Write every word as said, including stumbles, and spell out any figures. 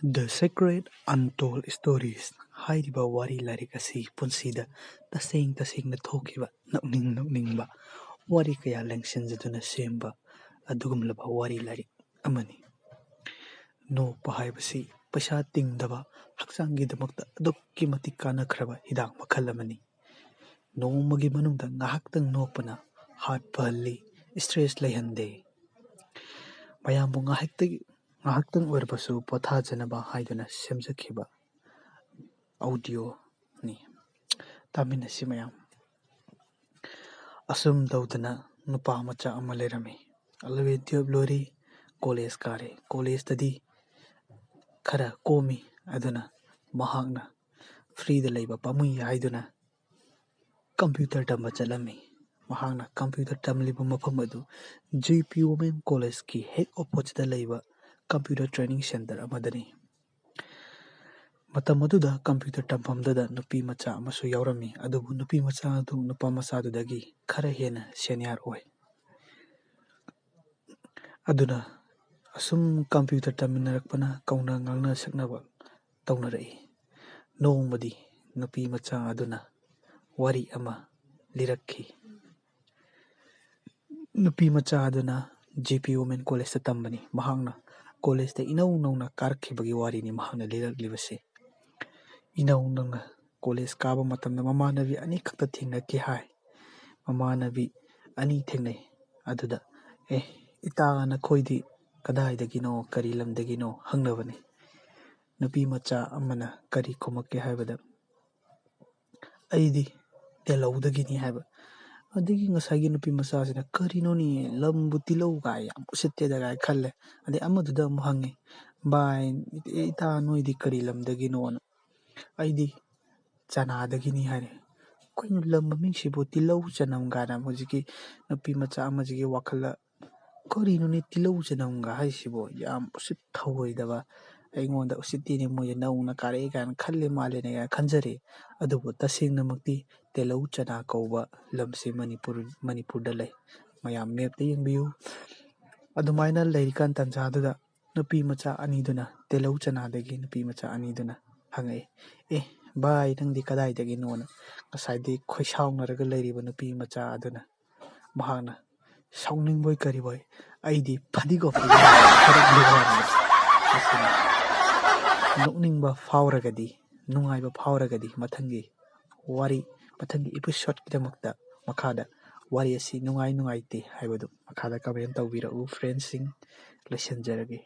The Secret Untold Stories ꯍꯥꯏꯔꯤꯕ ꯋꯥꯔꯤ ꯂꯥꯏꯔꯤꯛ ꯑꯁꯤ ꯄꯨꯟꯁꯤꯗ ꯇꯁꯦꯡ ꯇꯁꯦꯡꯅ ꯊꯣꯛꯈꯤꯕ ꯅꯣꯛꯅꯤꯡ ꯅꯣꯛꯅꯤꯡꯕ ꯋꯥꯔꯤ ꯀꯌꯥ ꯂꯦꯡꯁꯤꯟꯖꯗꯨꯅ ꯁꯦꯝꯕ ꯑꯗꯨꯒꯨꯝꯂꯕ ꯋꯥꯔꯤ ꯂꯥꯏꯔꯤꯛ ꯑꯃꯅꯤ꯫ ꯅꯣꯛꯄ ꯍꯥꯏꯕꯁꯤ ꯄꯩꯁꯥ ꯇꯤꯡꯗꯕ, ꯍꯛꯆꯥꯡꯒꯤꯗꯃꯛꯇ ꯑꯗꯨꯛꯀꯤ ꯃꯇꯤꯛ ꯀꯥꯟꯅꯈ꯭ꯔꯕ ꯍꯤꯗꯥꯛ ꯃꯈꯜ ꯑꯃꯅꯤ꯫ ꯅꯣꯡꯃꯒꯤ ꯃꯅꯨꯡꯗ ꯉꯥꯏꯍꯥꯛꯇꯪ ꯅꯣꯛꯄꯅ heart ꯐꯍꯜꯂꯤ, stress ꯂꯩꯍꯟꯗꯦ꯫ ꯃꯌꯥꯝꯕꯨ ꯉꯥꯏꯍꯥꯛꯇꯒꯤ ꯉꯥꯏꯍꯥꯛꯇꯪ ꯑꯣꯏꯔꯕꯁꯨ ꯄꯣꯊꯥꯖꯅꯕ ꯍꯥꯏꯗꯨꯅ ꯁꯦꯝꯖꯈꯤꯕ ꯑꯣꯗꯤꯑꯣꯅꯤ꯫ ꯇꯥꯃꯤꯟꯅꯁꯤ ꯃꯌꯥꯝ꯫ ꯑꯁꯨꯝ ꯇꯧꯗꯅ ꯅꯨꯄꯥ ꯃꯆꯥ ꯑꯃ ꯂꯩꯔꯝꯃꯤ꯫ ꯑꯦꯂꯚꯦꯟ ꯇꯨꯌꯦꯜꯞ ꯂꯣꯏꯔꯤ, ꯀꯣꯂꯦꯖ ꯀꯥꯔꯦ꯫ ꯀꯣꯂꯦꯖꯇꯗꯤ ꯈꯔ ꯀꯣꯝꯃꯤ, ꯑꯗꯨꯅ ꯃꯍꯥꯛꯅ ꯐ꯭ꯔꯤꯗ ꯂꯩꯕ ꯄꯥꯝꯃꯨꯏ ꯍꯥꯏꯗꯨꯅ ꯀꯝꯄ꯭ꯌꯨꯇꯔ ꯇꯝꯕ ꯆꯠꯂꯝꯃꯤ꯫ ꯃꯍꯥꯛꯅ ꯀꯝꯄ꯭ꯌꯨꯇꯔ ꯇꯝꯂꯤꯕ ꯃꯐꯝ ꯑꯗꯨ ꯖꯤ ꯄꯤ ꯋꯨꯃꯦꯟ ꯀꯣꯂꯦꯖꯀꯤ ꯍꯦꯛ ꯑꯣꯄꯣꯖꯤꯠꯇ ꯂꯩꯕ ꯀꯝꯄ꯭ꯌꯨꯇꯔ ꯇ꯭ꯔꯦꯅꯤꯡ ꯁꯦꯟꯇꯔ ꯑꯃꯗꯅꯤ꯫ ꯃꯇꯝ ꯑꯗꯨꯗ ꯀꯝꯄ꯭ꯌꯨꯇꯔ ꯇꯝꯐꯝꯗꯨꯗ ꯅꯨꯄꯤ ꯃꯆꯥ ꯑꯃꯁꯨ ꯌꯥꯎꯔꯝꯃꯤ, ꯑꯗꯨꯕꯨ ꯅꯨꯄꯤ ꯃꯆꯥ ꯑꯗꯨ ꯅꯨꯄꯥ ꯃꯆꯥꯗꯨꯗꯒꯤ ꯈꯔ ꯍꯦꯟꯅ ꯁꯦꯅꯤꯌꯔ ꯑꯣꯏ꯫ ꯑꯗꯨꯅ ꯑꯁꯨꯝ ꯀꯝꯄ꯭ꯌꯨꯇꯔ ꯇꯝꯃꯤꯟꯅꯔꯛꯄꯅ ꯀꯧꯅ ꯉꯥꯡꯅ ꯁꯛꯅꯕ ꯇꯧꯅꯔꯛꯏ꯫ ꯅꯣꯡꯃꯗꯤ ꯅꯨꯄꯤ ꯃꯆꯥ ꯑꯗꯨꯅ ꯋꯥꯔꯤ ꯑꯃ ꯂꯤꯔꯛꯈꯤ꯫ ꯅꯨꯄꯤ ꯃꯆꯥ ꯑꯗꯨꯅ ꯖꯤ ꯄꯤ ꯋꯨꯃꯦꯟ ꯀꯣꯂꯦꯖꯇ ꯇꯝꯕꯅꯤ꯫ ꯃꯍꯥꯛꯅ ꯀꯣꯂꯦꯖꯇ ꯏꯅꯧ ꯅꯧꯅ ꯀꯥꯔꯛꯈꯤꯕꯒꯤ ꯋꯥꯔꯤꯅꯤ ꯃꯍꯥꯛꯅ ꯂꯤꯔꯛꯂꯤꯕꯁꯤ꯫ ꯏꯅꯧ ꯅꯧꯅ ꯀꯣꯂꯦꯖ ꯀꯥꯕ ꯃꯇꯝꯗ ꯃꯃꯥꯟꯅꯕꯤ ꯑꯅꯤꯈꯛꯇ ꯊꯦꯡꯅꯈꯤ ꯍꯥꯏ꯫ ꯃꯃꯥꯟꯅꯕꯤ ꯑꯅꯤ ꯊꯦꯡꯅꯩ꯫ ꯑꯗꯨꯗ, "ꯑꯦ, ꯏꯇꯥ, ꯅꯈꯣꯏꯗꯤ ꯀꯗꯥꯏꯗꯒꯤꯅꯣ, ꯀꯔꯤ ꯂꯝꯗꯒꯤꯅꯣ?" ꯍꯪꯅꯕꯅꯤ꯫ ꯅꯨꯄꯤ ꯃꯆꯥ ꯑꯃꯅ ꯀꯔꯤ ꯈꯨꯝꯃꯛꯀꯦ ꯍꯥꯏꯕꯗ, "ꯑꯩꯗꯤ ꯇꯦꯜꯍꯧꯗꯒꯤꯅꯤ" ꯍꯥꯏꯕ꯫ ꯑꯗꯒꯤ ꯉꯁꯥꯏꯒꯤ ꯅꯨꯄꯤ ꯃꯆꯥꯁꯤꯅ, "ꯀꯔꯤꯅꯣꯅꯦ, ꯂꯝꯕꯨ ꯇꯤꯜꯍꯧ ꯀꯥꯏ, ꯌꯥꯝ ꯎꯁꯤꯠꯇꯦꯗ" ꯀꯥꯏ ꯈꯜꯂꯦ꯫ ꯑꯗꯩ ꯑꯃꯗꯨꯗ ꯑꯃꯨꯛ ꯍꯪꯉꯦ, "ꯚꯥꯏ, ꯏꯇꯥ, ꯅꯣꯏꯗꯤ ꯀꯔꯤ ꯂꯝꯗꯒꯤꯅꯣꯅ?" "ꯑꯩꯗꯤ ꯆꯅꯥꯗꯒꯤꯅꯤ" ꯍꯥꯏꯔꯦ꯫ "ꯀꯩꯅꯣ, ꯂꯝ ꯃꯃꯤꯡꯁꯤꯕꯨ ꯇꯤꯜꯍꯧ ꯆꯅꯝ ꯀꯥꯏꯅ?" ꯍꯧꯖꯤꯛꯀꯤ ꯅꯨꯄꯤ ꯃꯆꯥ ꯑꯃꯁꯤꯒꯤ ꯋꯥꯈꯜꯗ, "ꯀꯔꯤꯅꯣꯅꯦ ꯇꯤꯜꯍꯧ ꯆꯅꯝꯒ ꯍꯥꯏꯁꯤꯕꯨ? ꯌꯥꯝ ꯎꯁꯤꯠ ꯊꯑꯣꯏꯗꯕ, ꯑꯩꯉꯣꯟꯗ ꯎꯁꯤꯠꯇꯦꯅꯦ, ꯃꯣꯏꯁꯦ ꯅꯧꯅ ꯀꯥꯔꯛꯑꯦ ꯀꯥꯏꯅ ꯈꯜꯂꯦ ꯃꯥꯜꯂꯦꯅꯦ" ꯀꯥꯏꯅ ꯈꯟꯖꯔꯦ꯫ ꯑꯗꯨꯕꯨ ꯇꯁꯦꯡꯅꯃꯛꯇꯤ ꯇꯤꯜꯍꯧ ꯆꯅꯥ ꯀꯧꯕ ꯂꯝꯁꯤ ꯃꯅꯤꯄꯨꯔ, ꯃꯅꯤꯄꯨꯔꯗ ꯂꯩ꯫ ꯃꯌꯥꯝ ꯃꯦꯞꯇ ꯌꯦꯡꯕꯤꯌꯨ꯫ ꯑꯗꯨꯃꯥꯏꯅ ꯂꯩꯔꯤꯀꯥꯟ ꯇꯥꯟꯖꯥꯗꯨꯗ ꯅꯨꯄꯤ ꯃꯆꯥ ꯑꯅꯤꯗꯨꯅ, ꯇꯤꯜꯍꯧ ꯆꯅꯥꯗꯒꯤ ꯅꯨꯄꯤ ꯃꯆꯥ ꯑꯅꯤꯗꯨꯅ ꯍꯪꯉꯛꯏ, "ꯑꯦ ꯚꯥꯏ, ꯅꯪꯗꯤ ꯀꯗꯥꯏꯗꯒꯤꯅꯣꯅ?" ꯉꯁꯥꯏꯗꯤ ꯈꯣꯏꯁꯥꯎꯅꯔꯒ ꯂꯩꯔꯤꯕ ꯅꯨꯄꯤ ꯃꯆꯥ ꯑꯗꯨꯅ ꯃꯍꯥꯛꯅ, "ꯁꯥꯎꯅꯤꯡꯕꯣꯏ ꯀꯔꯤꯕꯣꯏ, ꯑꯩꯗꯤ ꯐꯗꯤꯒꯣꯝ ꯊꯣꯔꯛꯂꯤꯕ ꯋꯥꯅꯤꯗ꯫ ꯃꯁꯤꯅ ꯅꯣꯛꯅꯤꯡꯕ ꯐꯥꯎꯔꯒꯗꯤ, ꯅꯨꯡꯉꯥꯏꯕ ꯐꯥꯎꯔꯒꯗꯤ ꯃꯊꯪꯒꯤ ꯋꯥꯔꯤ, ꯃꯊꯪꯒꯤ episode ꯀꯤꯗꯃꯛꯇ ꯃꯈꯥꯗ ꯋꯥꯔꯤ ꯑꯁꯤ ꯅꯨꯡꯉꯥꯏ ꯅꯨꯡꯉꯥꯏꯇꯦ ꯍꯥꯏꯕꯗꯨ ꯃꯈꯥꯗ comment ꯇꯧꯕꯤꯔꯛꯎ friends ꯁꯤꯡ꯫ ꯂꯣꯏꯁꯤꯟꯖꯔꯒꯦ꯫